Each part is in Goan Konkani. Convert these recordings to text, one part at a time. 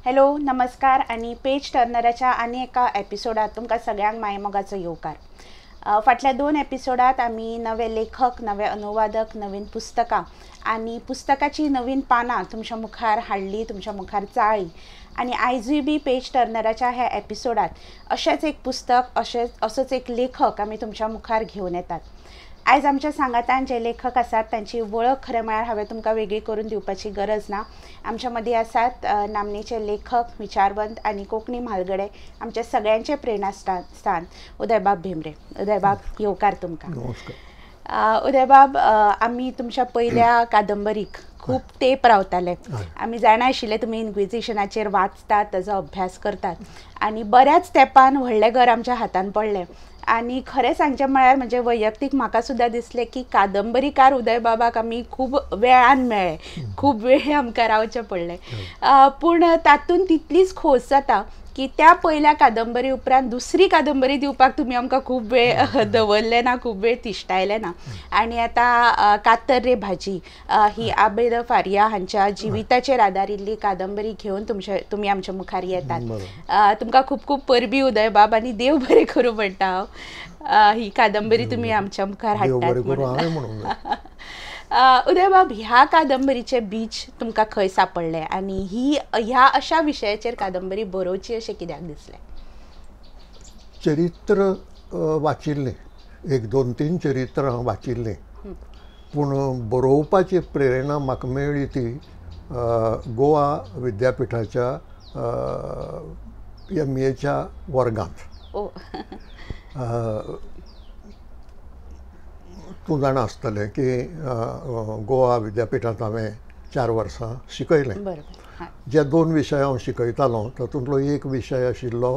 हॅलो नमस्कार आनी पेज टर्नराच्या आनी एका एपिसोडात तुमकां सगळ्यांक मायेमोगाचो येवकार. फाटल्या दोन एपिसोडात आमी नवे लेखक, नवे अनुवादक, नवीन पुस्तकां आनी पुस्तकाची नवीन पानां तुमच्या मुखार हाडली, तुमच्या मुखार चाळ्ळी आनी आयजूय बी पेज टर्नराच्या ह्या एपिसोडात अशेंच एक पुस्तक, असोच एक लेखक आमी तुमच्या मुखार घेवन येतात. आयज आमच्या सांगातान जे लेखक आसात तांची वळख खरें म्हळ्यार हांवें तुमकां वेगळी करून दिवपाची गरज ना. आमच्या मदीं आसात नामनेचे लेखक, विचारवंत आनी कोंकणी म्हालगडे, आमच्या सगळ्यांचे प्रेरणास्थान उदयबाब भेंब्रे. उदयबाब, येवकार तुमकां. नमस्कार. उदयबाब, आमी तुमच्या पयल्या कादंबरीक खूब तेंप रावताले. आमी जाणा आशिल्ले तुमी इन्क्विजिशनाचेर वाचतात, ताजो अभ्यास करतात आनी बऱ्याच तेंपान व्हडलें घर आमच्या हातान पडलें. आनी खरें सांगचें म्हळ्यार म्हणजे वैयक्तीक म्हाका सुद्दां दिसलें की कादंबरीकार उदयबाबाक आमी खूब वेळान मेळ्ळे, खूब वेळ आमकां रावचें पडलें. पूण तातूंत तितलीच खोस जाता की त्या पयल्या कादंबरी उपरांत दुसरी कादंबरी दिवपाक तुमी आमकां खूब वेळ दवरले ना, खूब वेळ तिश्टायले ना. आनी आतां कातर रे भाजी ही आबेद फारिया हांच्या जिविताचेर आदारिल्ली कादंबरी घेवन तुमी आमच्या मुखार येतात. तुमकां खूब खूब परबी उदयबाब आनी देव बरें करूं म्हणटा हांव, ही कादंबरी तुमी आमच्या मुखार हाडटात म्हणून. उदयबाब, ह्या कादंबरीचे बीज तुमकां खंय सापडलें आनी ही ह्या अशा विशयाचेर कादंबरी बरोवची अशें कित्याक दिसलें? चरित्र वाचिल्लें, एक दोन तीन चरित्रां हांव वाचिल्लीं, पूण बरोवपाची प्रेरणा म्हाका मेळ्ळी ती गोवा विद्यापिठाच्या एम.एच्या वर्गांत. तूं जाणा आसतलें की गोवा विद्यापिठांत हांवें 4 वर्सां शिकयलें. जे 2 विशय हांव शिकयतालो तातूंतलो एक विशय आशिल्लो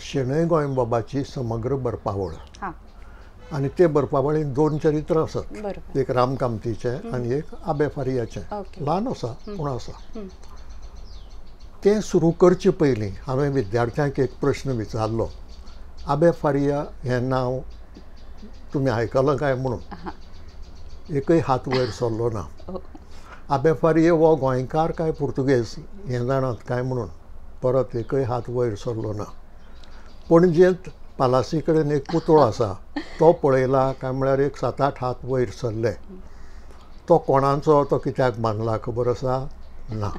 शणै गोंयबाबाची समग्र बरपावळ. आनी ते बरपावळींत 2 चरित्रां आसात, एक राम कामतीचें आनी एक आबे फारियाचें. ल्हान आसा पूण आसा. तें सुरू करचे पयलीं हांवें विद्यार्थ्यांक एक प्रश्न विचारलो, आबे फारिया हें नांव तुमी आयकलां काय म्हणून. एकय हात वयर सरलो ना. आबे फारिया हो गोंयकार काय पुर्तुगेज हें जाणात काय म्हणून परत एकय हात वयर सरलो ना. पणजेंत पालासी कडेन एक पुतळो आसा तो पळयला काय म्हळ्यार एक 7-8 हात वयर सरले. तो कोणाचो, तो कित्याक बांदला खबर आसा ना.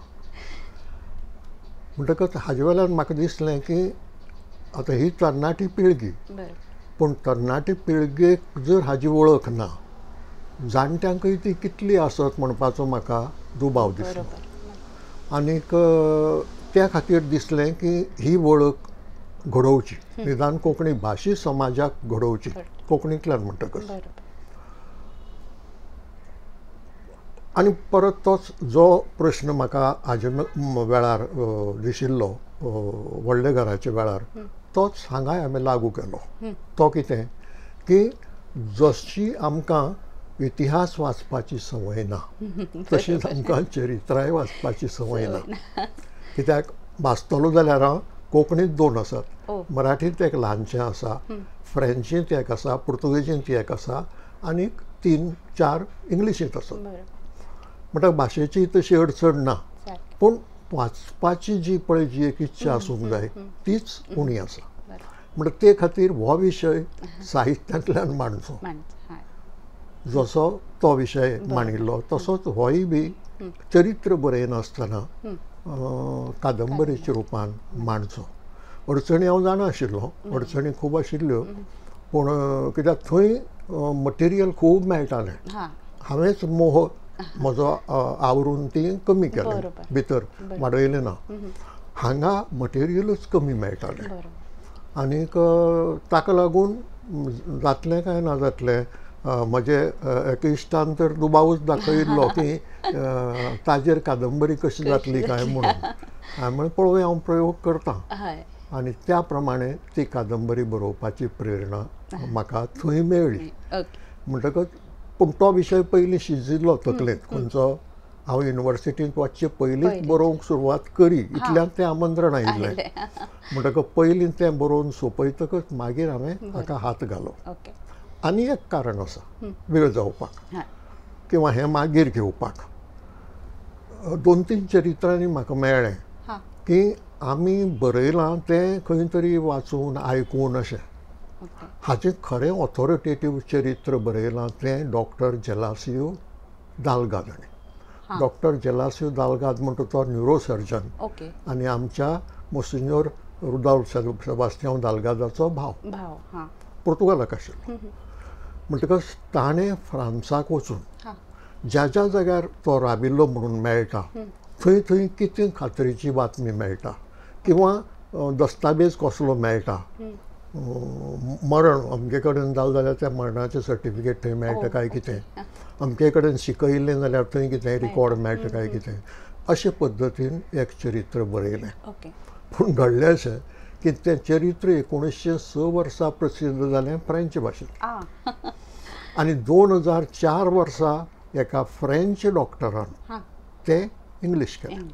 म्हणटकच हाजे वेल्यान म्हाका दिसलें की आतां ही तरणाटी पिळगी, पूण तरणाटी पिळगेक जर हाजी वळख ना, जाणट्यांकय ती कितली आसत म्हणपाचो म्हाका दुबाव दिसलो. आनीक त्या खातीर दिसलें की ही वळख घडोवची, निदान कोंकणी भाशी समाजाक घडोवची, कोंकणींतल्यान म्हणटकच. आनी परत तोच जो प्रश्न म्हाका हाजे वेळार दिशिल्लो व्हडल्या घराच्या वेळार, तोच हांगाय हांवें लागू केलो. तो कितें की जशी आमकां इतिहास वाचपाची संवय ना तशीच आमकां चरित्राय वाचपाची संवय ना. कित्याक वाचतलो जाल्यार हांव कोंकणींत 2 आसात, मराठींत एक ल्हानशें आसा, फ्रेंचींत एक आसा, पुर्तुगेजींत एक आसा आनी 3-4 इंग्लिशींत आसात. म्हणटकच भाशेची तशी अडचण ना, पूण वाचपाची जी पळय जी एक इच्छा आसूंक जाय तीच उणी आसा. म्हणटा ते खातीर हो विशय साहित्यांतल्यान मांडचो. जसो तो विशय मांडिल्लो तसोच होय बी चरित्र बरयनासतना कादंबरीच्या रुपान मांडचो. अडचणी हांव जाणा आशिल्लो, अडचणी खूब आशिल्ल्यो, पूण कित्याक थंय मटेरियल खूब मेळटालें. हांवेंच मोह म्हजो आवरून ती कमी केलें, भितर वाडयलें ना. हांगा मटेरियलूच कमी मेळटालें आनीक ताका लागून जातलें काय ना जातलें म्हजे एका इश्टान तर दुबावूच दाखयिल्लो की ताजेर कादंबरी कशी जातली काय म्हणून. हांवें म्हणलें पळोवया, हांव प्रयोग करता. आनी त्या प्रमाणे ती कादंबरी बरोवपाची प्रेरणा म्हाका थंय मेळ्ळी. म्हणटकच पूण तो विशय पयलीं शिजिल्लो तकलेंत, खंयचो हांव युनिवर्सिटींत वचचे पयलींच बरोवंक सुरवात करी इतल्यान तें आमंत्रण आयिल्लें. म्हणटकच पयलीं तें बरोवन सोंपयतकच मागीर हांवें हाका हात घालो. आनी एक कारण आसा वेळ जावपाक किंवा हें मागीर घेवपाक. 2-3 चरित्रांनी म्हाका मेळ्ळें की आमी बरयलां तें खंय तरी वाचून आयकून अशें. हाचें खरें ऑथोरिटेटीव चरित्र बरयलां तें डॉक्टर जेलासियो दाल्गाद हाणें. डॉक्टर जेलासियो दाल्गाद म्हणटा तो न्युरोसर्जन आनी आमच्या मोसिन्योर रुदाल्फ सेबास्तियांव दाल्गादाचो भाव, पुर्तुगालाक आशिल्लो. म्हणटकच ताणें फ्रांसाक वचून ज्या ज्या जाग्यार तो राविल्लो म्हणून मेळटा थंय थंय कितें खात्रीची बातमी मेळटा किंवा दस्तावेज कसलो मेळटा, मरण अमके कडेन जालें जाल्यार त्या मरणाचें सर्टिफिकेट थंय मेळटा काय कितें, अमके कडेन शिकयल्लें जाल्यार थंय कितें रिकॉर्ड मेळटा काय कितें, अशे पद्दतीन एक चरित्र बरयलें. पूण घडलें अशें की तें चरित्र 1906 वर्सा प्रसिद्ध जालें फ्रेंच भाशेंत आनी 2004 वर्सा एका फ्रेंच डॉक्टरान तें इंग्लीश केलें.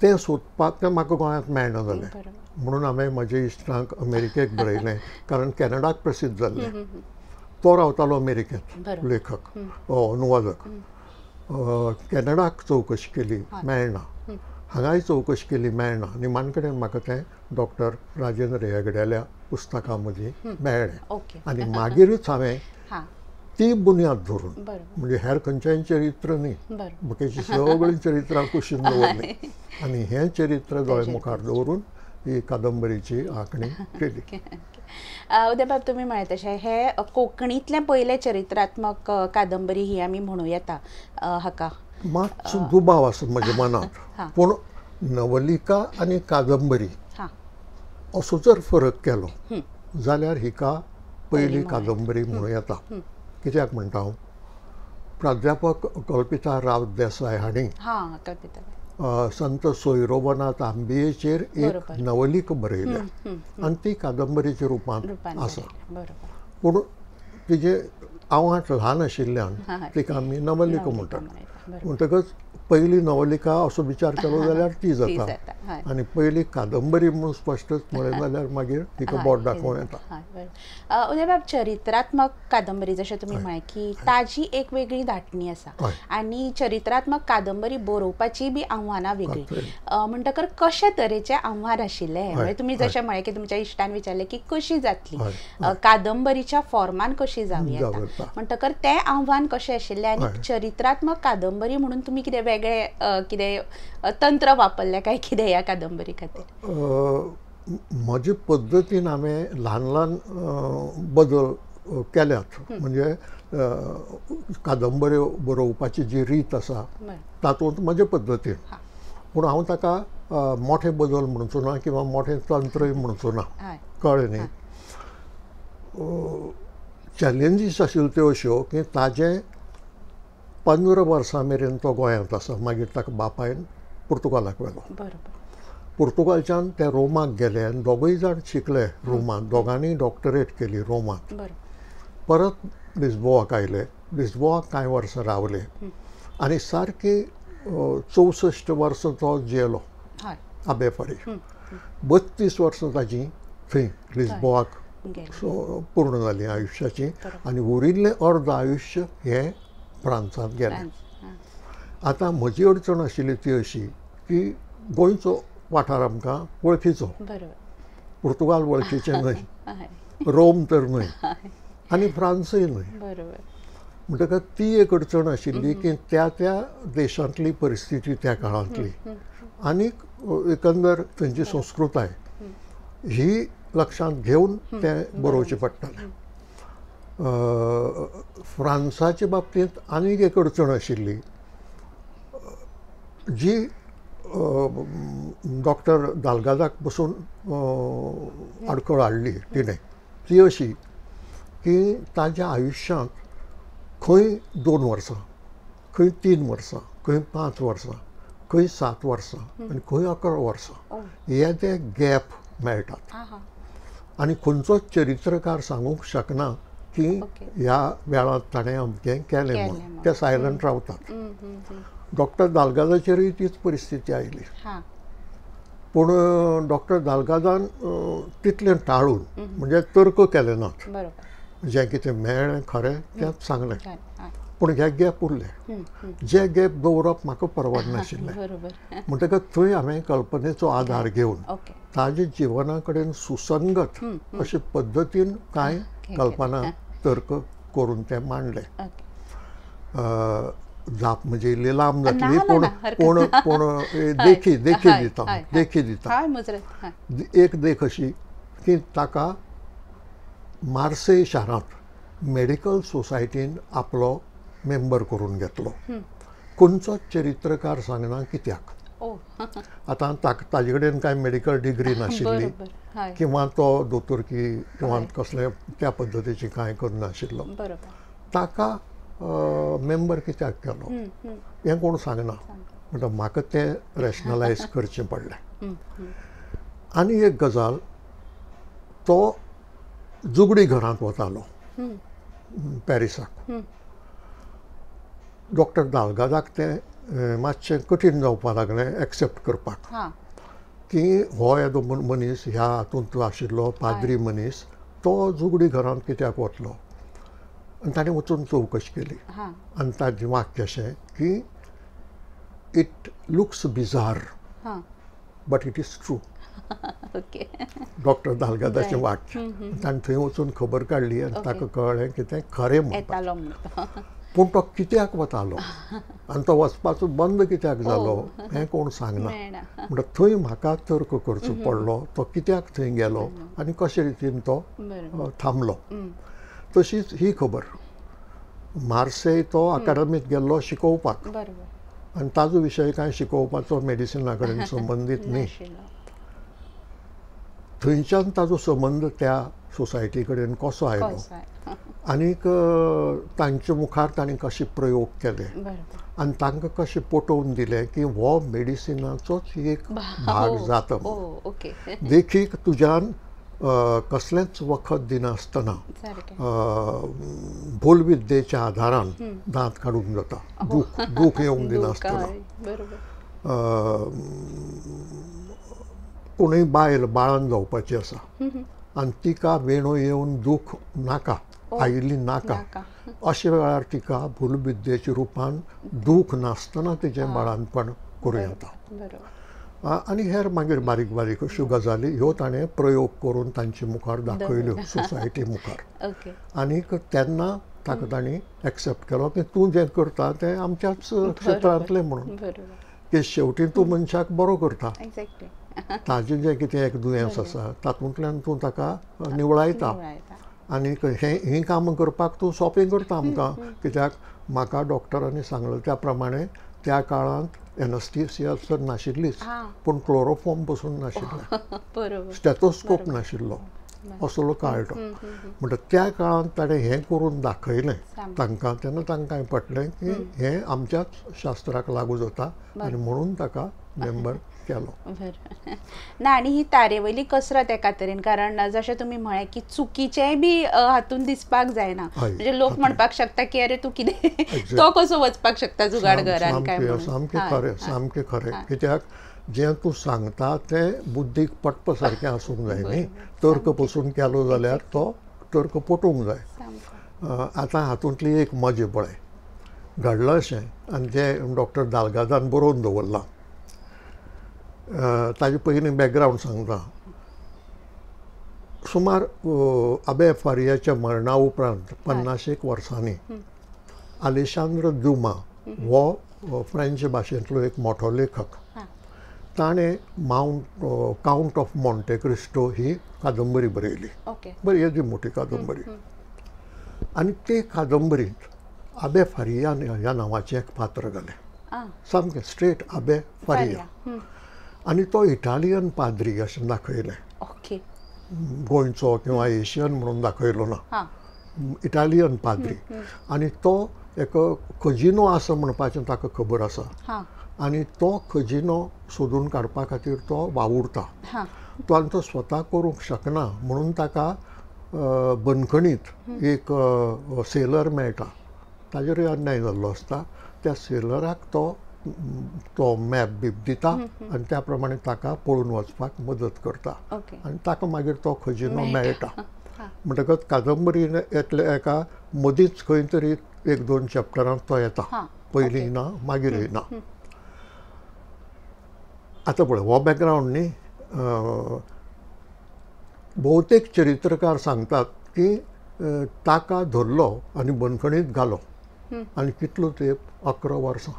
तें सोदपाक तें म्हाका गोंयांत मेळना जालें म्हणून हांवें म्हज्या इश्टांक अमेरिकेक बरयलें, कारण कॅनडाक प्रसिद्ध जाल्लें. तो रावतालो अमेरिकेंत, लेखक अनुवादक. कॅनडाक चवकशी केली, मेळना. हांगाय चवकशी केली, मेळना. निमाण कडेन म्हाका तें डॉक्टर राजेंद्र हेगड्याल्या पुस्तकां मदीं मेळ्ळें आनी मागीरच हांवें ती बुन्याद धरून, म्हणजे हेर खंयचेंय चरित्र न्ही, बाकीचीं सगळीं चरित्रां कुशीन दवरलीं आनी हें चरित्र दोळे मुखार दवरून ही कादंबरीची आंखणी केली. उदयबाब, तुमी म्हळें तशें हे कोंकणींतलें पयलें चरित्रात्मक कादंबरी ही आमी म्हणूं येता हाका. मातसो दुबाव आसा म्हज्या मनांत, पूण नवलिका आनी कादंबरी असो जर फरक केलो जाल्यार हिका पयली कादंबरी म्हणूं येता. कित्याक म्हणटा हांव, प्राध्यापक कल्पिता राव देसाय हांणी संत सोयरोबनाथ आंबियेचेर एक नवलिका बरयल्या आनी ती कादंबरीच्या रुपांत आसा. पूण तिजे आंवाठ ल्हान आशिल्ल्यान तिका आमी नवलिका म्हणटात. म्हणटकच पयली नवलिका असो विचार केलो जाल्यार ती जाता आनी पयली कादंबरी म्हणून स्पश्टच म्हळें जाल्यार मागीर तिका बोट दाखोवं येता. उदयबाब, चरित्रात्मक कादंबरी जशें तुमी म्हळें की ताजी एक वेगळी धाटणी आसा आनी चरित्रात्मक कादंबरी बरोवपाची बी आव्हानां वेगळी, म्हणटकर कशे तरेचें आव्हान आशिल्लें? म्हणजे तुमी जशें म्हळें की तुमच्या इश्टान विचारलें की कशी जातली कादंबरीच्या फॉर्मान, कशी जावं येता, म्हणटकर तें आव्हान कशें आशिल्लें आनी चरित्रात्मक कादंबरी म्हणून तुमी कितें वेगळे कितें तंत्र वापरलें काय कितें ह्या कादंबरी खातीर? म्हजे पद्दतीन हांवें ल्हान ल्हान बदल केल्यात. म्हणजे कादंबऱ्यो बरोवपाची जी रीत आसा तातूंत म्हजे पद्दतीन, पूण हांव ताका मोठे बदल म्हणचो ना किंवा मोठें तंत्रय म्हणचो ना, कळ्ळें न्ही. चॅलेंजीस आशिल्ल्यो त्यो अश्यो की ताजें 15 वर्सां मेरेन तो गोंयांत आसा, मागीर ताका बापायन पुर्तुगालाक व्हेलो. पुर्तुगालच्यान ते रोमाक गेले आनी दोगूय जाण शिकले रोमांत, दोगांनी डॉक्टरेट केली रोमांत. परत लिस्बोआक आयले, लिस्बोआक कांय वर्सां रावले आनी सारकी 64 वर्सां तो जियेलो आबे फारीक. 32 वर्सां ताजी थंय लिस्बोआक पूर्ण जालीं आयुश्याची आनी उरिल्लें अर्द आयुश्य हें फ्रांसांत गेलें. आतां म्हजी अडचण आशिल्ली ती अशी की गोंयचो वाठार आमकां वळखीचो, पुर्तुगाल वळखीचें न्हय, रोम तर न्हय आनी फ्रांसूय न्हय. म्हणटकच ती एक अडचण आशिल्ली की त्या त्या देशांतली परिस्थिती त्या काळांतली आनी एकंदर थंयची संस्कृताय ही लक्षांत घेवन तें बरोवचें पडटालें. फ्रांसाचे बाबतींत आनीक एक अडचण आशिल्ली जी डॉक्टर दाल्गादाक बसून आडखळ हाडली तिणें, ती अशी की ताज्या आयुश्यांत खंय 2 वर्सां, खंय 3 वर्सां, खंय 5 वर्सां, खंय 7 वर्सां आनी खंय 11 वर्सां हे ते गॅप मेळटात आनी खंयचोच चरित्रकार सांगूंक शकना की ह्या वेळांत ताणें अमकें केलें म्हणून, ते सायलंट रावतात. डॉक्टर दाल्गादाचेरूय तीच परिस्थिती आयली, पूण डॉक्टर दाल्गादान तितलें टाळून म्हणजे तर्क केले नात, जें कितें मेळ्ळें खरें तेंच सांगलें. पूण हे गॅप उरले, जे गॅप दवरप म्हाका परवडनाशिल्लें. म्हणटकच थंय हांवें कल्पनेचो आधार घेवन ताजे जिवना कडेन सुसंगत अशे पद्दतीन कांय कल्पना तर्क करून ते मांडले. जाप म्हणजे इल्ली लांब जातली, पूण पूण पूण देखी देखी दिता, देखी दिता. एक देख अशी की ताका मार्सेय शारांत मेडिकल सोसायटीन आपलो मेंबर करून घेतलो. खंयचोच चरित्रकार सांगना कित्याक. आतां ताजे कडेन कांय मेडिकल डिग्री नाशिल्ली किंवा तो दोतोरकी किंवा कसले त्या पद्दतीची कांय करनाशिल्लो. ताका मेंबर कित्याक केलो हें कोण सांगना. म्हणटा म्हाका तें रॅशनलायज करचें पडलें. आनी एक गजाल, तो जुगडी घरांत वतालो पॅरिसाक. डॉक्टर दालगादाक तें मातशें कठीण जावपाक लागलें एक्सेप्ट करपाक की हो येदो मनीस ह्या हातूंत आशिल्लो पाद्री मनीस तो जुगडी घरांत कित्याक वतलो. आनी ताणें वचून चवकशी केली आनी ताजें वाक्य अशें की it looks bizarre but it is true. Doctor दालगादाचें वाक्य. ताणें थंय वचून खबर काडली आनी ताका कळ्ळें की तें खरें म्हणटा. पूण तो कित्याक वतालो आनी तो वचपाचो बंद कित्याक जालो हें कोण सांगना. म्हणटा थंय म्हाका तर्क करचो पडलो, तो कित्याक थंय गेलो आनी कशे रितीन तो थांबलो. तशीच ही खबर, मार्सेय तो अकादमीत गेल्लो शिकोवपाक आनी ताजो विशय कांय शिकोवपाचो मेडिसिना कडेन संबंदीत न्ही. थंयच्यान ताजो संबंद त्या सोसायटी कडेन कसो आयलो आनीक तांचे मुखार तांणी कशे प्रयोग केले आनी तांकां कशें पटोवन दिलें की हो मेडिसिनाचोच एक भाग जाता. देखीक तुज्यान कसलेंच वखद दिनासतना भूलविद्येच्या आधारान दांत काडूंक जाता, दूख दूख येवंक दिनासतना. कोणूय बायल बाळान जावपाची आसा आनी तिका वेणो येवन दूख नाका, आयिल्ली नाका, अशे वेळार तिका भूलविद्येच्या रुपान दूख नासतना तिचें बाळानपण करूं येता. आनी हेर मागीर बारीक बारीक अश्यो गजाली ह्यो ताणें प्रयोग करून तांचे मुखार दाखयल्यो सोसायटी मुखार. आनीक तेन्ना ताका तांणी एक्सेप्ट केलो की तूं जें करता तें आमच्याच क्षेत्रांतलें म्हणून, की शेवटी तूं मनशाक बरो करता, ताजें जें कितें एक दुयेंस आसा तातूंतल्यान तूं ताका निवळायता आनीक हीं कामां करपाक तूं सोंपें करता आमकां. कित्याक म्हाका डॉक्टरांनी सांगलें त्या प्रमाणे त्या काळांत एनस्थेसिया तर नाशिल्लीच, पूण क्लोरोफॉर्म पसून नाशिल्लें, स्टेथोस्कोप नाशिल्लो, असलो काळ तो. म्हणटा त्या काळांत ताणें हें करून दाखयलें तांकां, तेन्ना तांकां पटलें की हें आमच्याच शास्त्राक लागू जाता आनी म्हणून ताका मेंबर केलो. ना, आनी ही तारेवयली कसरत एका तरेन, कारण जशें तुमी म्हळें की चुकीचेंय बी हातून दिसपाक जायना. म्हणजे लोक म्हणपाक शकता की अरे तूं कितें, तो कसो वचपाक शकता जुगाड घरान काय. सामकें खरें, सामकें खरें. कित्याक जें तूं सांगता तें बुद्दीक पटपा सारकें आसूंक जाय न्ही. तर्क पसून केलो जाल्यार तो तर्क पटूंक जाय. आतां हातूंतली एक मजा पळय घडलां अशें, आनी तें डॉक्टर दालगादान बरोवन दवरलां. ताजे पयलीं बॅकग्रावंड सांगता. सुमार आबे फारियाच्या मरणा उपरांत 50 वर्सांनी आलेशांद्र दुमा हो फ्रेंच भाशेंतलो एक मोठो लेखक, ताणें काउंट ऑफ मॉन्टे क्रिस्टो ही कादंबरी बरयली. बरी येदी मोठी कादंबरी. आनी ते कादंबरींत आबे फारिया ह्या नांवाचें एक पात्र घालें, सामकें स्ट्रेट आबे फारिया. आनी तो इटालियन पाद्री अशें दाखयलें, गोंयचो किंवा एशियन म्हणून दाखयलो ना, इटालियन पाद्री. आनी तो एक खजिनो आसा म्हणपाचें ताका खबर आसा आनी तो खजिनो सोदून काडपा खातीर तो वावुरता. तो आनी तो स्वता करूंक शकना म्हणून ताका बंदखणीत एक सेलर मेळटा, ताजेरूय अन्याय जाल्लो आसता. त्या सेलराक तो तो मॅप बीप दिता आनी त्या प्रमाणे ताका पळून वचपाक मदत करता आनी ताका मागीर तो खजिनो मेळटा. म्हणटकच कादंबरीन येतले एका मदींच खंय तरी एक दोन चॅप्टरांत तो येता, पयलीं ना मागीर येना. आतां पळय हो बॅकग्रावंड न्ही. भोवतेक चरित्रकार सांगतात की ताका धरलो आनी बंदखणींत घालो आनी कितलो तेंप 11 वर्सां.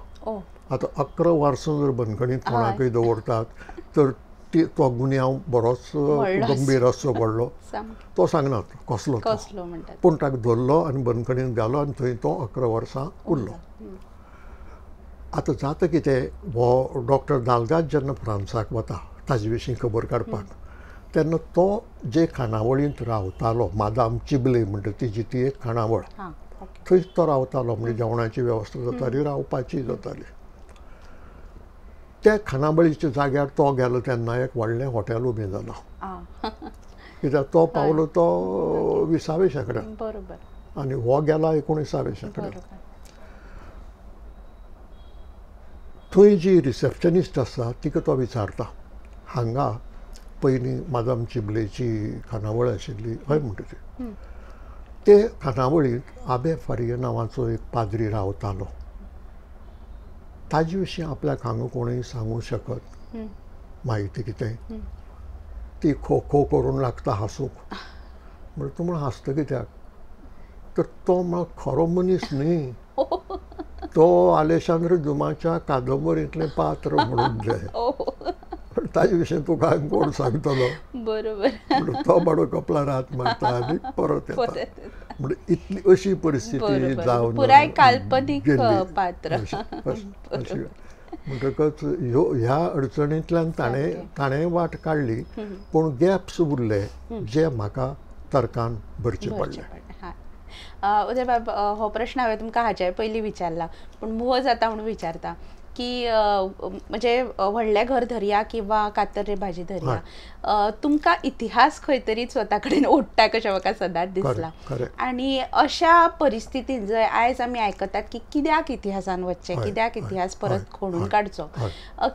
आतां 11 वर्सां जर बंदखणींत कोणाकूय दवरतात तर तो गुन्यांव बरोच गंभीर आसचो पडलो. तो सांगनात कसलो तो, पूण ताका धरलो आनी बंदखणींत घालो आनी थंय तो 11 वर्सां उरलो. आतां जाता कितें, हो डॉक्टर दालगाद जेन्ना फ्रांसाक वता ताजे विशीं खबर काडपाक तेन्ना तो जे खाणावळींत रावतालो, मादाम चिबले म्हणटा तिजी ती एक खाणावळ, थंयच तो रावतालो. म्हणजे जेवणाची वेवस्था जाताली, रावपाची जाताली. त्या खाणावळीच्या जाग्यार तो गेलो तेन्ना एक व्हडलें हॉटेल उबें जालां. कित्याक तो पावलो तो 20व्या शेंकड्यांत आनी हो गेला 19व्या शेंकड्यांत. थंय जी रिसेप्शनिस्ट आसा तिका तो विचारता, हांगा पयलीं मादाम चिबलेची खाणावळ आशिल्ली हय म्हणटा ती. ते खाणावळींत आबे फारिया नांवाचो एक पाद्री रावतालो. ताजे विशीं आपल्याक हांगा कोणूय सांगूं शकत म्हायती कितें. ती खो खो करून लागता हांसूंक. म्हणटा तूं म्हण हांसता कित्याक, तर तो म्हण खरो मनीस न्ही, तो आलेशांद्र दुमाच्या कादंबरींतलें पात्र म्हणून जें. ताजे विशीं तुका कोण सांगतलो. बरोबर. तो बाडो कपलार हात मारता आनी परत येता. म्हणजे इतली अशी परिस्थिती जावन पुराय काल्पनीक पात्र. अशी म्हणटकच ह्यो ह्या अडचणींतल्यान ताणें वाट काडली, पूण गॅप्स उरले जे म्हाका तर्कान भरचे पडले. उदय बाब, हो प्रश्न हांवें तुमकां हाच्या पयलीं विचारला पूण मोह जाता म्हणून विचारता की म्हणजे व्हडलें घर धरया किंवा कातर रे भाजी धरया, तुमकां इतिहास खंय तरी स्वता कडेन ओडटा कशें म्हाका सदांच दिसलां. आनी अशा परिस्थितीन जंय आयज आमी आयकतात की कित्याक इतिहासान वचचें, कित्याक इतिहास परत खोडून काडचो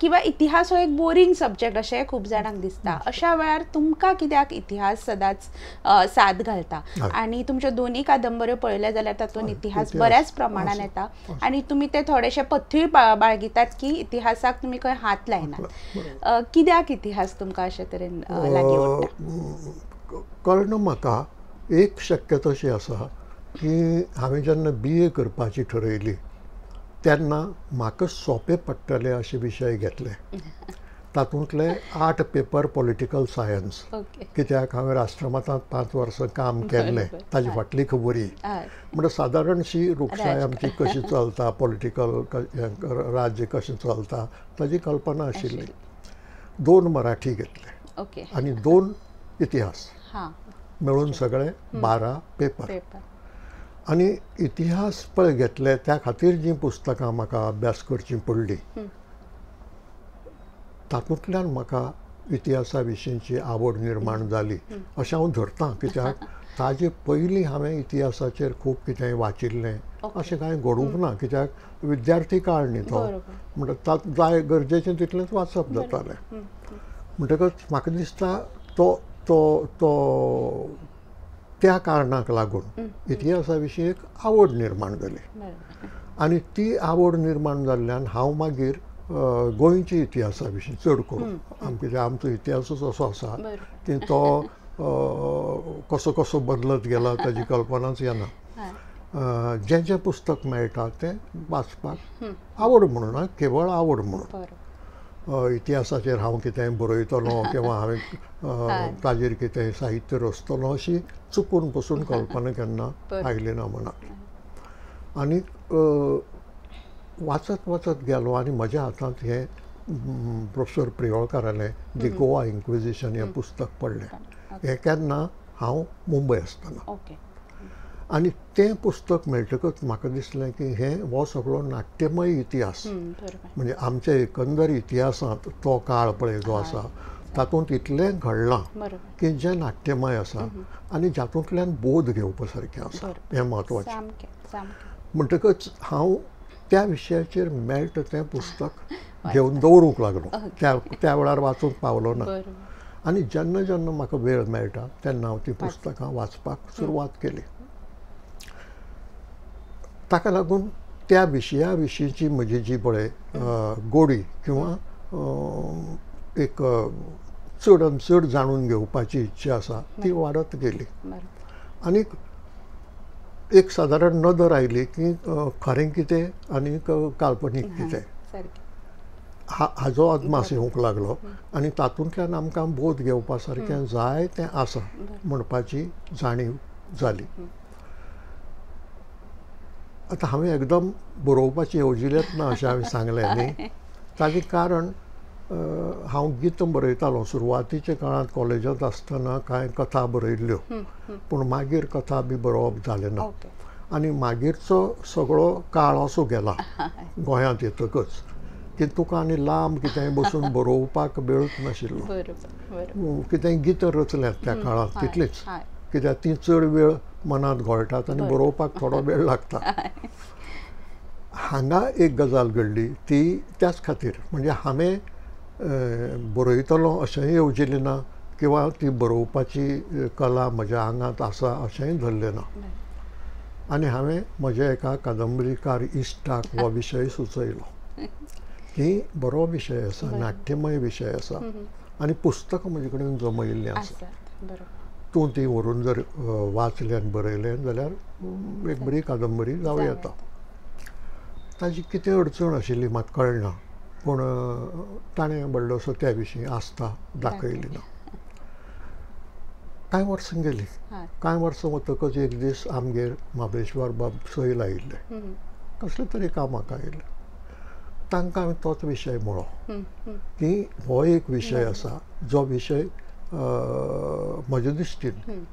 किंवा इतिहास हो एक बोरींग सब्जेक्ट अशें खूब जाणांक दिसता, अशा वेळार तुमकां कित्याक इतिहास सदांच साद घालता? आनी तुमच्यो दोनूय कादंबऱ्यो पळयल्या जाल्यार तातूंत इतिहास बऱ्याच प्रमाणान येता आनी तुमी ते थोडेशे पथ्यूय बाळगितात की इतिहासाक तुमी खंय हात लायनात. कित्याक इतिहास तुमकां अशे तरेन लागीं ओडटा? कर्ण म्हाका एक शक्यता अशी आसा की हांवें जेन्ना BA करपाची ठरयली तेन्ना म्हाका सोंपे पडटले अशे विशय घेतले. तातूंतले 8 पेपर पॉलिटिकल सायन्स, कित्याक हांवें राष्ट्रमतांत 5 वर्सां काम केल्लें, ताजी फाटली खबरी. म्हणजे सादारणशी लोकशाय आमची कशी चलता, पॉलिटिकल राज्य कशें चलता ताजी कल्पना आशिल्ली. 2 मराठी घेतले आनी 2 इतिहास, मेळून सगळे 12 पेपर. आनी इतिहास पळय घेतले त्या खातीर जीं पुस्तकां म्हाका अभ्यास करचीं पडलीं तातूंतल्यान म्हाका इतिहासा विशींची आवड निर्माण जाली अशें हांव धरतां. कित्याक ताजे पयलीं हांवें इतिहासाचेर खूब कितें वाचिल्लें अशें कांय घडूंक ना, कित्याक विद्यार्थी काळ न्ही तो, म्हणटा जाय गरजेचें तितलेंच वाचप जातालें. म्हणटकच म्हाका दिसता तो तो तो त्या कारणाक लागून इतिहासा विशीं एक आवड निर्माण जाली आनी ती आवड निर्माण जाल्ल्यान हांव मागीर गोंयच्या इतिहासा विशीं चड करून, कित्याक आमचो इतिहासूच असो आसा की तो कसो कसो बदलत गेला ताजी कल्पनाच येना. जें जें पुस्तक मेळटा तें वाचपाक आवड म्हणून, केवळ आवड म्हणून. इतिहासाचेर हांव कितेंय बरयतलो किंवा हांवें ताजेर कितेंय साहित्य रचतलो अशी चुकून पसून कल्पना केन्ना आयली ना मनाक. आनी वाचत वाचत गेलो आनी म्हज्या हातांत हें प्रोफेसर प्रियोळकारालें दी गोवा इन्क्विजिशन हें पुस्तक पडलें. हें केन्ना हांव मुंबय आसतना. आनी तें पुस्तक मेळटकच म्हाका दिसलें की हें हो सगळो नाट्यमय इतिहास, म्हणजे आमच्या एकंदर इतिहासांत तो काळ पळय जो आसा तातूंत इतलें घडलां की जें नाट्यमय आसा आनी जातूंतल्यान बोध घेवपा सारकें आसा, हें म्हत्वाचें. म्हणटकच हांव त्या विशयाचेर मेळटा तें पुस्तक घेवन दवरूंक लागलो. त्या त्या वेळार वाचूंक पावलो ना. आनी जेन्ना जेन्ना म्हाका वेळ मेळटा तेन्ना हांव तीं पुस्तकां वाचपाक सुरवात केली. ताका लागून त्या विशया विशींची म्हजी जी पळय गोडी किंवा एक चड आनी चड जाणून घेवपाची इच्छा आसा ती वाडत गेली. आनी एक सादारण नदर आयली की खरें कितें आनी काल्पनीक कितें हाजो अदमास येवंक लागलो आनी तातूंतल्यान आमकां बोध घेवपा सारकें जाय तें आसा म्हणपाची जाणीव जाली. आतां हांवें एकदम बरोवपाचें येवजिलेंच ना अशें हांवें सांगलें न्ही. ताचें कारण हांव गितां बरयतालो सुरवातीच्या काळांत कॉलेजांत आसतना कांय कथा बरयल्ल्यो, पूण मागीर कथा बी बरोवप जालें ना. आनी मागीरचो सगळो काळ असो गेला गोंयांत येतकच की तुका आनी लांब कितेंय बसून बरोवपाक वेळूच नाशिल्लो. कितेंय गितां रचल्यांत त्या काळांत तितलीच, कित्याक ती चड वेळ मनांत घोळटात आनी बरोवपाक थोडो वेळ लागता. हांगा एक गजाल घडली ती त्याच खातीर, म्हणजे हांवें बरयतलो अशेंय येवजिलें ना किंवा ती बरोवपाची कला म्हज्या आंगांत आसा अशेंय धरलें ना. आनी हांवें म्हज्या एका कादंबरीकार इश्टाक हो विशय सुचयलो की बरो विशय आसा, नाट्यमय विशय आसा आनी पुस्तकां म्हजे कडेन जमयिल्लीं आसा, तूं ती व्हरून जर वाचलें आनी बरयलें जाल्यार एक बरी कादंबरी जावं येता. ताजी कितें अडचण आशिल्ली म्हाका कळना, पूण ताणें व्हडलोसो त्या विशीं आस्था दाखयली ना. कांय वर्सां गेलीं. कांय वर्सां वतकच एक दीस आमगेर म्हाबळेश्वर बाब सैल आयिल्ले, कसले तरी कामाक आयिल्ले. तांकां हांवें तोच विशय म्हळो की हो एक विशय आसा जो विशय म्हज्या दृश्टीन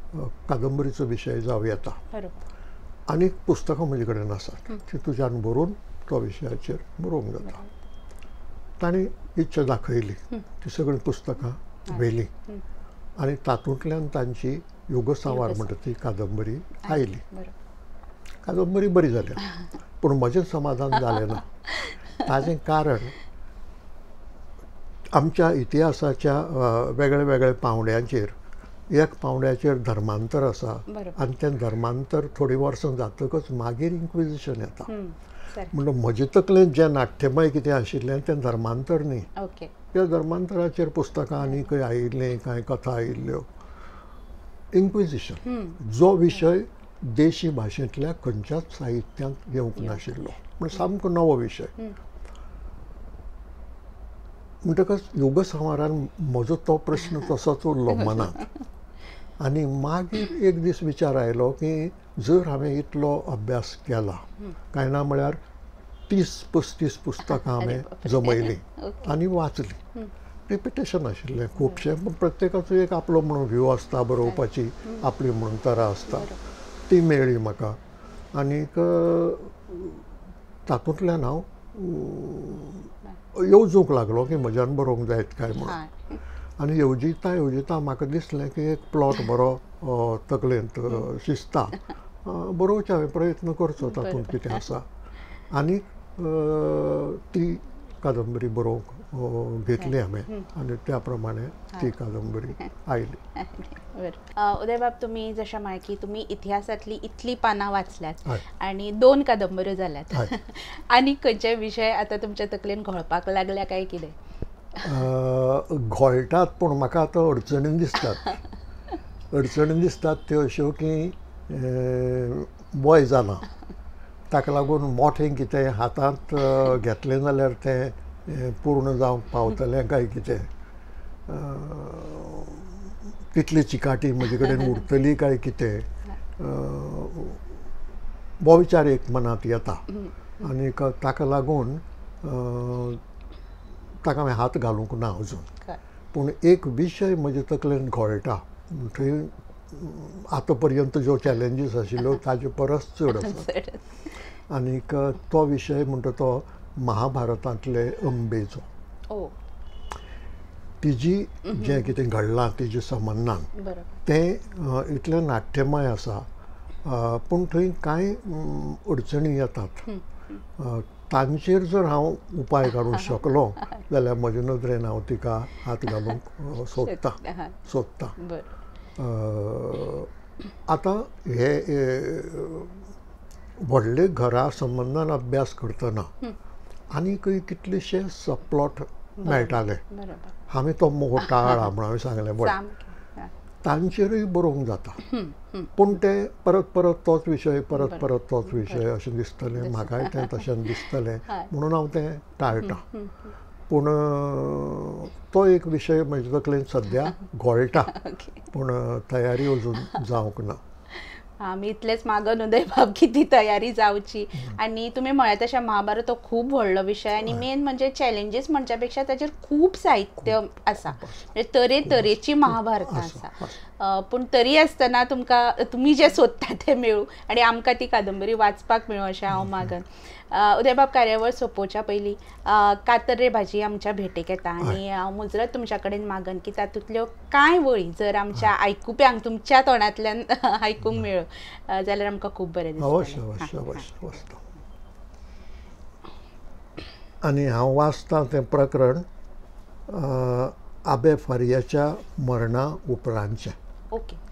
कादंबरीचो विशय जावं येता आनी पुस्तकां म्हजे कडेन आसात ती तुज्यान बरोवन तो विशयाचेर बरोवंक जाता. तांणी इच्छा दाखयली, ती सगळीं पुस्तकां व्हेलीं आनी तातूंतल्यान तांची युगसांवार म्हणटा ती कादंबरी आयली. कादंबरी बरी जाली पूण म्हजें समाधान जालें ना. ताजें कारण आमच्या इतिहासाच्या वेगळे वेगळे पावंड्यांचेर, एक पावंड्याचेर धर्मांतर आसा आनी तें धर्मांतर थोडीं वर्सां जातकच मागीर इन्क्विजिशन येता. म्हणून म्हजे तकलेंत जें नाट्यमय कितें आशिल्लें तें धर्मांतर न्ही. त्या धर्मांतराचेर पुस्तकां आनीकय आयिल्लीं, कांय कथा आयिल्ल्यो. इन्क्विजिशन जो विशय देशी भाशेंतल्या खंयच्याच साहित्यांत येवंक नाशिल्लो, म्हण सामको नवो विशय. म्हणटकच युगसांवारान म्हजो तो प्रश्न तसोच उरलो मनांत. आनी मागीर एक दीस विचार आयलो की जर हांवें इतलो अभ्यास केला, कांय ना म्हळ्यार 30-35 पुस्तकां हांवें जमयलीं आनी वाचलीं. रिपिटेशन आशिल्लें खुबशें, पूण प्रत्येकाचो एक आपलो म्हणून व्यू आसता, बरोवपाची आपली म्हणून तरा आसता, ती मेळ्ळी म्हाका. आनीक तातूंतल्यान हांव येवजूंक लागलो की म्हज्यान बरोवंक जायत काय म्हणून. आनी येवजिता येवजिता म्हाका दिसलें की एक प्लॉट बरो तकलेंत शिजता, बरोवचें हांवें प्रयत्न करचो तातूंत कितें आसा. आनी ती कादंबरी बरोवंक घेतली हांवें आनी त्या प्रमाणे ती कादंबरी आयली. उदयबाब, तुमी जशें म्हळें की तुमी इतिहासांतली इतली पानां वाचल्यात आनी 2 कादंबऱ्यो जाल्यात, आनी खंयचे विशय आतां तुमच्या तकलेन घोळपाक लागल्या काय कितें? घोळटात, पूण म्हाका आतां अडचणी दिसतात. अडचणी दिसतात त्यो अश्यो की वय जालां, ताका लागून मोठें कितें हातांत घेतलें जाल्यार तें पूर्ण जावंक पावतलें काय कितें, तितली चिकाटी म्हजे कडेन उरतली काय कितें, हो विचार एक मनांत येता. आनी ताका लागून ताका हांवें हात घालूंक ना अजून. पूण एक विशय म्हजे तकलेन घोळटा, थंय आतां पर्यंत ज्यो चॅलेंजीस आशिल्ल्यो ताजे परस चड आसा. आनीक तो विशय म्हणटा तो महाभारतांतले अंबेचो. तिजी जें कितें घडलां तिजे संबंदान तें इतलें नाट्यमय आसा, पूण थंय कांय अडचणी येतात. तांचेर जर हांव उपाय काडूंक शकलो जाल्यार म्हजे नदरेन हांव तिका हात घालूंक सोदतां सोदतां. आतां हे व्हडले घरा संबंदान अभ्यास करतना आनीकय कितलेशे सबप्लॉट मेळटाले. हांवें तो मोह टाळ्ळा म्हूण हांवें सांगलें बरें, तांचेरूय बरोवंक जाता, पूण तें परत परत तोच विशय, परत परत तोच विशय अशें दिसतलें म्हाकाय, तें तशें दिसतलें म्हणून हांव तें टाळटां. पूण तो एक विशय म्हजे तकलेन सद्या घोळटा, पूण तयारी अजून जावंक ना. आमी इतलेंच मागन उदयबाब की ती तयारी जावची. आनी तुमी म्हळ्यार तशें महाभारत हो खूब व्हडलो विशय आनी मेन म्हणजे चॅलेंजीस म्हणच्या पेक्षा ताचेर खूब साहित्य आसा, म्हणजे तरेतरेची महाभारतां आसा. पूण तरी आसतना तुमकां तुमी जें सोदता तें मेळूं आनी आमकां ती कादंबरी वाचपाक मेळूं अशें हांव मागन. उदयबाब, कार्यावळ सोंपोवच्या पयलीं कातर रे भाजी आमच्या भेटेक येता आनी हांव मुजरत तुमच्या कडेन मागन की तातूंतल्यो कांय वळी जर आमच्या आयकुप्यांक तुमच्या तोंडांतल्यान आयकूंक मेळ्यो जाल्यार आमकां खूब बरें दिसतलें. अवश्य अवश्य अवश्य वाचता. आनी हांव वाचतां तें प्रकरण आबे फारियाच्या मरणा उपरांतचें. ओके.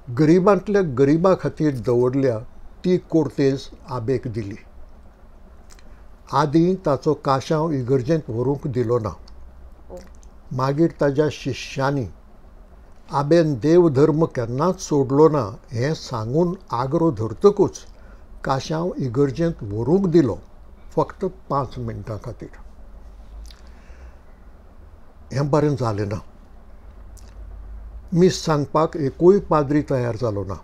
गरिबांतल्या गरिबा खातीर दवरल्या ती कोर्तेज आबेक दिली. आदीं ताचो काशांव इगर्जेंत व्हरूंक दिलो ना. मागीर ताज्या शिष्यांनी आबेन देवधर्म केन्नाच सोडलो ना हें सांगून आग्रो धरतकूच काशांव इगर्जेंत व्हरूंक दिलो, फक्त 5 मिनटां खातीर. हें बरें जालें ना. मीस सांगपाक एकूय पाद्री तयार जालो ना.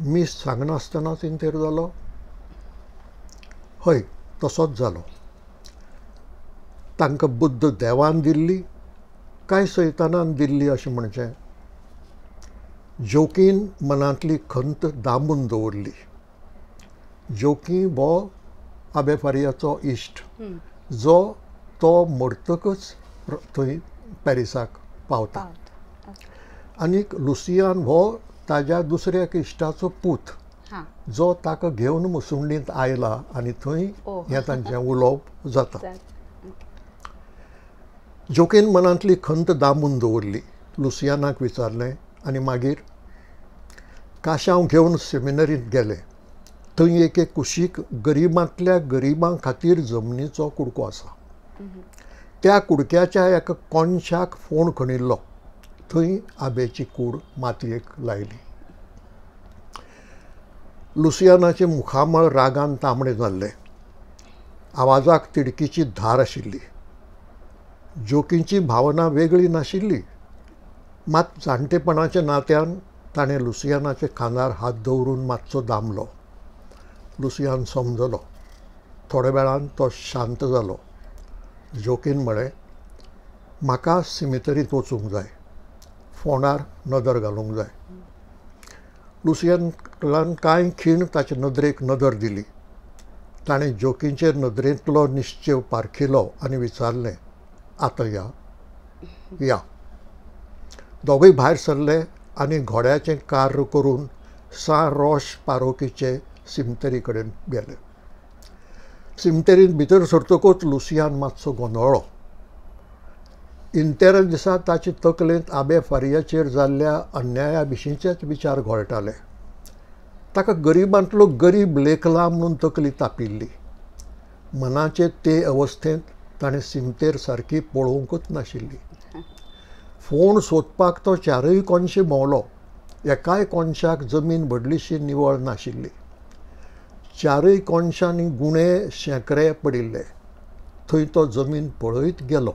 मीस सांगनासतनाच इंतेर जालो. हय, तसोच जालो. तांकां बुद्द देवान दिल्ली काय सैतानान दिल्ली अशें म्हणचें. जोकीन मनांतली खंत दामून दवरली. जोकी हो आबे फारियाचो इश्ट, जो तो मरतकच थंय पॅरिसाक पावता. आनीक लुसियान हो ताज्या दुसऱ्या इश्टाचो पूत, जो ताका घेवन मुसुंडींत आयला आनी थंय हें तांचें उलोवप जाता. जोकीन मनांतली खंत दामून दवरली. लुसियानाक विचारलें आनी मागीर काशांव घेवन सेमिनरींत गेले. थंय एके कुशीक गरिबांतल्या गरिबां खातीर जमनीचो कुडको आसा. त्या कुडक्याच्या एका कोनशाक फोण खणिल्लो. थंय आबेची कूड मातयेक लायली. लुसियानाचें मुखामळ रागान तांबडें जाल्लें. आवाजाक तिडकीची धार आशिल्ली. जोकींची भावना वेगळी नाशिल्ली, मात जाणटेपणाच्या नात्यान ताणें लुसियानाच्या खांदार हात दवरून मातसो दामलो. लुसियान समजलो. थोड्या वेळान तो शांत जालो. जोकीन म्हळें, म्हाका सिमितरींत वचूंक जाय, फोंडार नदर घालूंक जाय. लुसियानान कांय खीण ताचे नदरेक नदर दिली. ताणें जोकींचे नदरेंतलो निश्चेव पारखिलो आनी विचारलें, आतां या या. दोगूय भायर सरले आनी घोड्याचें कार्य करून सां रोश पारोकीचे सिमतरी कडेन गेले. सिमतेरींत भितर सरतकूच लुसियान मातसो गोंदळ्ळो. इंतेरा दिसा ताचे तकलेंत आबे फारियाचेर जाल्ल्या अन्याया विशींचेच विचार घोळटाले. ताका गरिबांतलो गरीब लेखला म्हणून तकली तापिल्ली. मनाचे ते अवस्थेंत ताणें सिमतेर सारकी पळोवंकूच नाशिल्ली. फोण सोदपाक तो चारूय कोनशे भोंवलो. एकाय कोनशाक जमीन व्हडलीशी निवळ नाशिल्ली. चारूय कोनशांनी गुणे शेंकरे पडिल्ले. थंय तो जमीन पळयत गेलो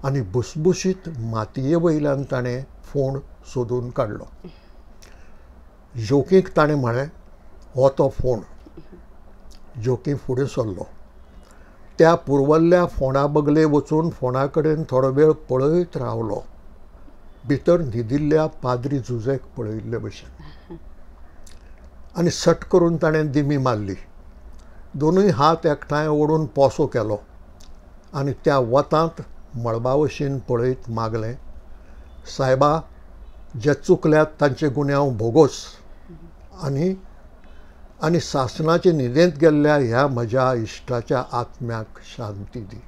आनी भुसभुशीत मातये वयल्यान ताणें फोण सोदून काडलो. जोकीक ताणें म्हळें, हो तो फोण. जोकी फुडें सरलो. त्या पुर्वल्ल्या फोंडा बगले वचून फोंडा कडेन थोडो वेळ पळयत रावलो. भितर न्हिदिल्ल्या पाद्री जुजेक पळयिल्ले भशेन. आनी सट करून ताणें दिमी मारली. दोनूय हात एकठांय ओडून पोसो केलो आनी त्या वतांत मळबावशीन पळयत मागलें, सायबा जे चुकल्यात तांचे गुन्यांव भोगोस आनी आनी सासणाचे न्हिदेंत गेल्ल्या ह्या म्हज्या इश्टाच्या आत्म्याक शांती दी.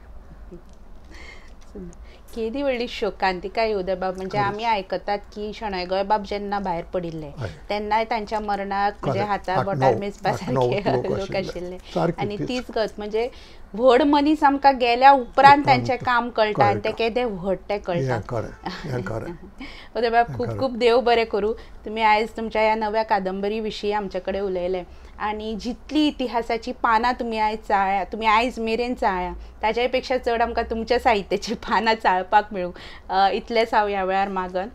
केदी व्हडली शोकांतिका उदयबाब. म्हणजे आमी आयकतात की शणै गोंयबाब जेन्ना भायर पडिल्ले तेन्नाय तांच्या मरणाक म्हणजे हाता बोटार मेजपा सारके लोक आशिल्ले आनी तीच गत म्हणजे व्हड मनीस आमकां गेल्या उपरांत तांचें काम कळटा आनी ते केदे व्हड तें कळटा. उदयबाब खूब खूब देव बरें करूं, तुमी आयज तुमच्या ह्या नव्या कादंबरी विशीं आमचे कडेन उलयले आनी जितली इतिहासाची पानां तुमी आयज चाळ्या, तुमी आयज मेरेन चाळ्या, ताज्याय पेक्षा चड आमकां तुमच्या साहित्याची पानां चाळपाक मेळूं इतलेंच हांव ह्या वेळार मागन.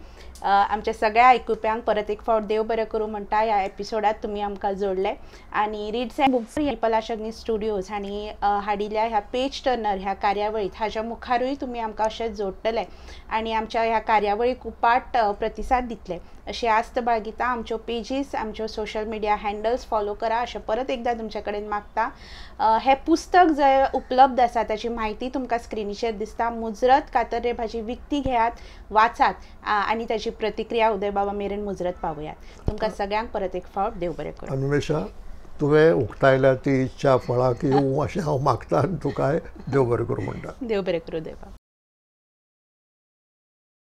आमच्या सगळ्या आयकुप्यांक परत एक फावट देव बरें करूं म्हणटा. ह्या एपिसोडात तुमी आमकां जोडले आनी reads and books Palashagni studios हांणी हाडिल्ल्या ह्या पेज टर्नर ह्या कार्यावळीत हाज्या मुखारूय तुमी आमकां अशेंच जोडटले आनी आमच्या ह्या कार्यावळीक उपाट प्रतिसाद दितले अशी आस्त बाळगिता. आमच्यो पेजीस, आमच्यो सोशल मिडिया हँडल्स फॉलो करा अशें परत एकदां तुमचे कडेन मागता. हें पुस्तक जंय उपलब्ध आसा ताची म्हायती तुमकां स्क्रिनीचेर दिसता. मुजरत कातर रे भाजी विकती घेयात, वाचात आनी ताची प्रतिक्रिया उदयबाबा मेरेन मुजरत पावयात. तुमकां सगळ्यांक परत एक फावट देव बरें करूं. अन्वेषा, तुवें उक्तायल्या ती इच्छा फळाक येवं अशें हांव मागता आनी तुकाय देव बरें करूं म्हणटा. देव बरें करूं देवा.